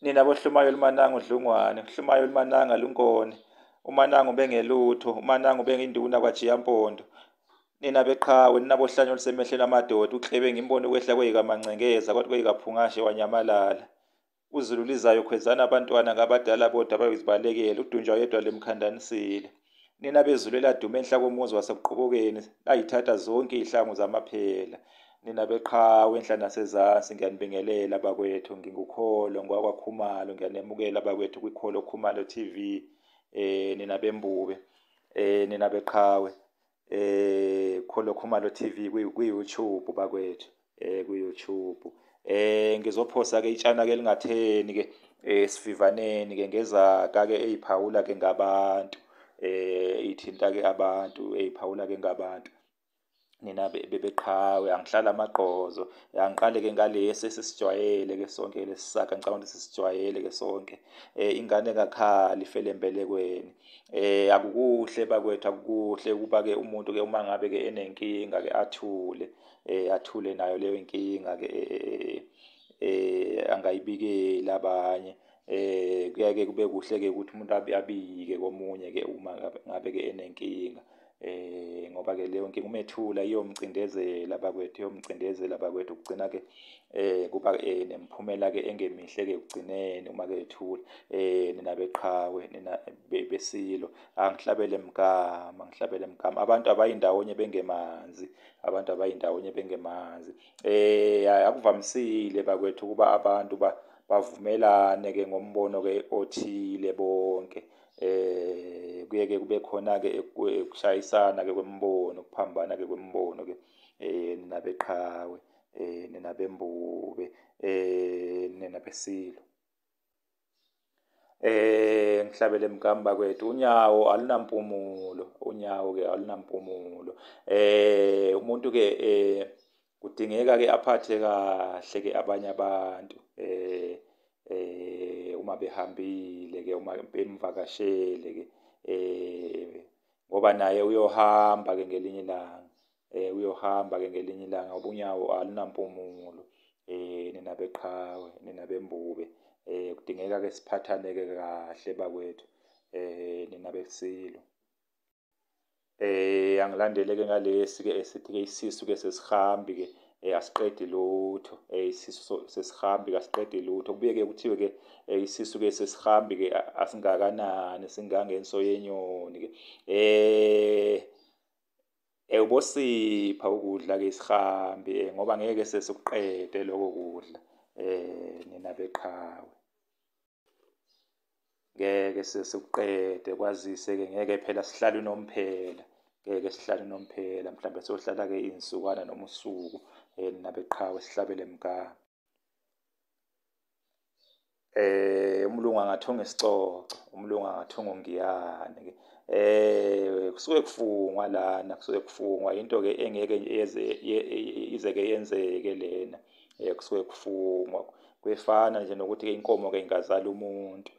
Nina boHlumayo Lumananga uDlungwane, Hlumayo Lumananga Lunkone, uMananga ubengelutho, uMananga ubenginduna kwaJiyampondo. Nina beqhawe, nina bohlanya olusemehlweni amadoda, uKlebe ngimbone ukwehla kweyikaMancengeza kwathi kweyikaPhungashe wanyamalala. UZulu lizayo khwezana abantwana ngabadala bodwa bayozibalekela, uDunjwa yedwa lemkhandanisile. Nina bezulu eladuma enhla komuzi waseKuqubukeni, layithatha zonke iy'hlangu zamaphela. Nina beqhawe enhla nasezansi ngiyanibingelela bakwethu, nginguKholo ngowakwaKhumalo, ngiyanemukela bakwethu kwiKholo Khumalo TV. Nina bembube, nina beqhawe, Kholo Khumalo TV kwi-YouTube bakwethu, kwi-YouTube. Ngizophosa ke itshana ke lingatheni ke esivivaneni ke ngezaga ke eziphawula ke ngabantu, ithinta ke abantu, eziphawula ke ngabantu. Nina bebeqhawe angihlala amagqozo, angiqale ke ngalesi esisijwayele ke sonke lesi saga, ngicabanga ukuthi sisijwayele ke sonke. Ingane engakhali ifele embelekweni. Akukuhle bakwethu, akukuhle ukuba ke umuntu ke uma ngabe ke enenkinga ke athule, athule nayo leyo nkinga ke angayibikeli abanye. Kuyaye kube kuhle ke ukuthi umuntu abike komunye ke uma ngabe ke enenkinga. Ngoba ke leyo nkinga uma ethula iyomcindezela bakwethu, iyomcindezela bakwethu, kugcina ke kuba nemiphumela ke engemihle ke ekugcineni uma ke ethula. Nina beqhawe, nina besilo, angihlabele mgama, angihlabele mgama. Abantu abayindawonye bengemanzi, abantu abayindawonye bengemanzi. Akuvamisile bakwethu ukuba abantu bavumelane ke ngombono ke othile bonke. Kuye ke kube khona ke ukushayisana ke kwemibono, ukuphambana ke kwemibono ke, nina beqhawe, nina bembube, nina besilo. Ngihlabele mgama bakwethu, unyawo alunampumulo, unyawo ke alunampumulo. Umuntu ke kudingeka ke aphathe kahle ke abanye abantu, uma behambile ke, uma bemvakashele ke, ngoba naye uyohamba ke ngelinye ilanga, uyohamba ke ngelinye ilanga ngoba unyawo alunampumulo. Nina beqhawe, nina bembube, kudingeka ke siphathane ke kahle bakwethu, nina besilo. Angilandele ke ngalesi ke esithi ke isisu ke sesihambi ke, asiqedi lutho, isisu sesihambi ke asiqedi lutho. Kubuye ke kuthiwe ke, isisu ke sesihambi ke asingakanani, singangenso yenyoni ke. Ubosipha ukudla ke isihambi, ngoba ngeke sesikuqede lokho kudla, nina beqhawe. Ngeke sesikuqede, kwazise ke ngeke phela sihlale unomphela, ngeke sihlale unomphela, mhlawumbe sohlala ke iy'nsukwana noma usuku, nina beqhawe sihlabele mgama. Umlungu angathunga isicoco, umlungu angathunga ungiyane ke. Kusuke kufungwa lana, kusuke kufungwa into ke engeke ize ke yenzeke lena, kusuke kufungwa. Kuyefana nje nokuthi ke inkomo ke ingazala umuntu,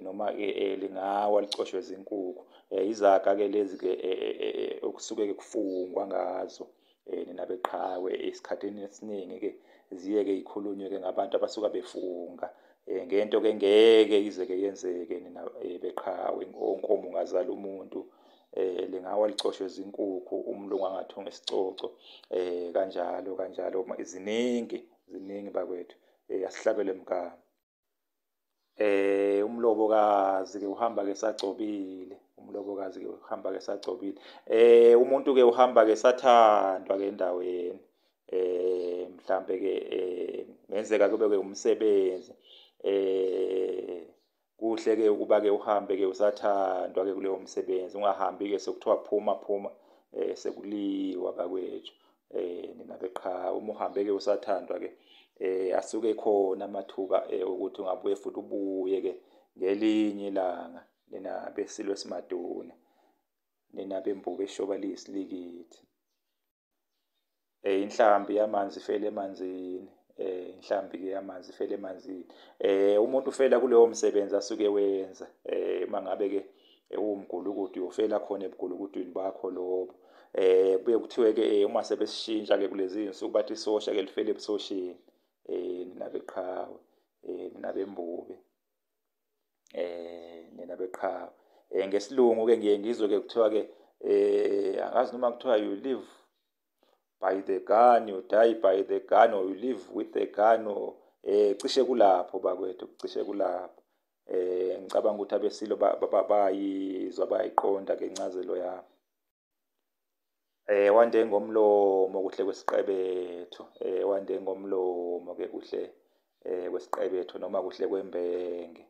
noma ke lingawa licoshwe izinkukhu. Izaga ke lezi ke okusuke kufungwa ngazo, nina beqhawe. Esikhathini esiningi ke ziye ke ikhulunywe ke ngabantu abasuka befunga ngento ke ngeke ize ke yenzeke, nina beqhawe. Onkomo ungazala umuntu, lingawa licoshwe izinkukhu, umlungu angathunga isicoco, kanjalo kanjalo. Ziningi, ziningi bakwethu, asihlabele mgama. Umlobokazi ke uhamba ke sagcobile, umlobokazi ke uhamba ke sagcobile. Umuntu ke uhamba ke sathandwa ke endaweni, mhlambe ke ngenzeka kube ke umsebenzi, kuhle ke ukuba ke uhambe ke usathandwa ke kuleyo msebenzi, ungahambi ke sekuthiwa phuma phuma, sekuliwa bakwethu, nina beqhawe. Uma uhambe ke usathandwa ke, asuke khona amathuba ukuthi ungabuye futhi ubuye ke ngelinye ilanga, nina besilo esimaduna, nina bembube eshoba liyisilikithi. Inhlambi yamanzi ifele emanzini, inhlambi ke yamanzi ifele emanzini. Umuntu ufela kulowo msebenzi asuke wenza, uma ngabe ke uwumgulukudu uyofela khona ebugulukudwini bakho lobo. Kubuye kuthiwe ke uma sebesishintsha ke kulezi zinsuku bathi isosha ke lifele ebusosheni, nina beqhawe. Nina bembube, nina beqhawe. Ngesilungu ke ngiye ngizwe ke kuthiwa ke angazi noma kuthiwa you live by the gun, you die by the gun, or you live with the gun, or cishe kulapho bakwethu, cishe kulapho. Ngicabanga ukuthi abesilo bayizwa, bayayiqonda ke incazelo yami. Wande ngomlomo kuhle kwesiqebetho, wande ngomlomo ke kuhle kwesiqebetho noma kuhle kwembenge.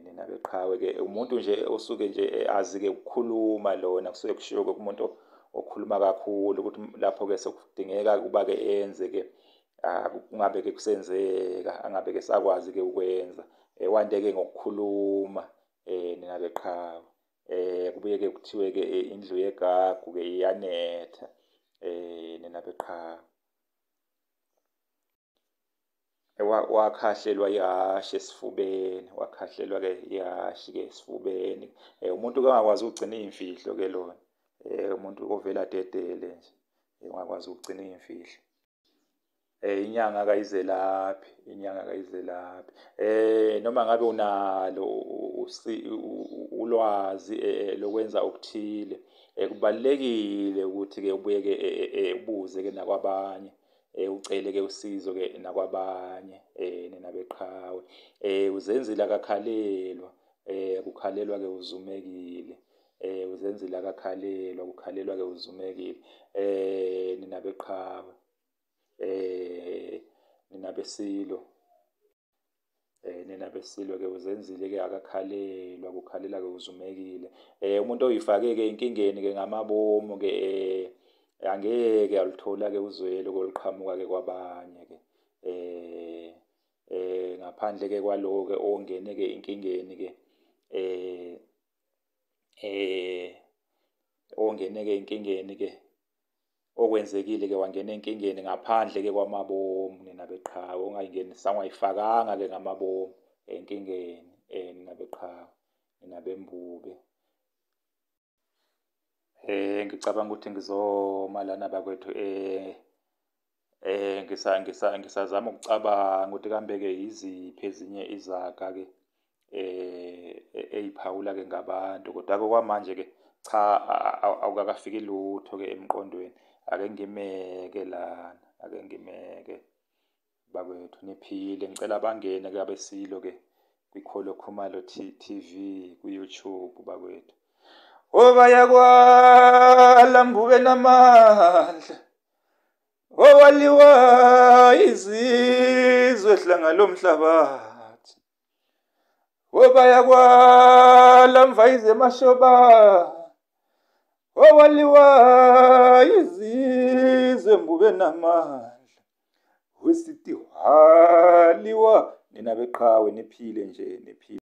Nina beqhawe ke, umuntu nje osuke nje azi ke ukukhuluma lona, kusuke kushiwo ke kumuntu okhuluma kakhulu ukuthi lapho ke sekudingeka ukuba ke enze ke, kungabe ke kusenzeka, angabe ke sakwazi ke ukwenza. Wande ke ngokukhuluma, nina beqhawe. Kubuye ke kuthiwe ke indlu yegagu ke iyanetha, nina beqhawe. Wakhahlelwa ihhashi esifubeni, wakhahlelwa ke ihhashi ke esifubeni. Umuntu ke ongakwazi ukugcina iy'mfihlo ke lona, umuntu ovela adedele nje, ongakwazi ukugcina iy'mfihlo. Inyanga kayizelaphi, inyanga kayizelaphi. Noma ngabe unalo ulwazi lokwenza okuthile, kubalulekile ukuthi ke ubuye ke ubuze ke nakwabanye, ucele ke usizo ke nakwabanye, nina beqhawe. Uzenzile akakhalelwa, kukhalelwa ke uzumekile. Uzenzile akakhalelwa, kukhalelwa ke uzumekile. Nina beqhawe, nina besilo, nina besilo ke uzenzile ke akakhalelwa, kukhalela ke uzumekile. Umuntu oyifake ke enkingeni ke ngamabomu ke, angeke aluthola ke uzwelo oluqhamuka ke kwabanye ke. Ngaphandle ke kwaloko ke ongene ke enkingeni ke, ongene ke enkingeni ke, okwenzekile ke wangena enkingeni ngaphandle ke kwamabomu, nina beqhawe, ongayingenisa ongayifakanga ke ngamabomu enkingeni, nina beqhawe, nina bembube. Ngicabanga ukuthi ngizoma lana bakwethu. Ngisazama ukucabanga ukuthi kambe ke yiziphi ezinye izaga ke eyiphawula ke ngabantu, kodwa ke kwamanje ke cha, awukakafiki lutho ke emqondweni. Ake ngimeke lana, ake ngimeke bakwethu, niphile. Ngicela bangene ke abesilo ke kwiKholo Khumalo TV ku-YouTube bakwethu. Obayakwala mbube namandla, owaliwa izizwe hlanga lomhlabathi, obayakwala mvayize mashoba, owaliwa izizwe mbube namandla, wesithi waliwa. Nina beqhawe, niphile nje, niphile.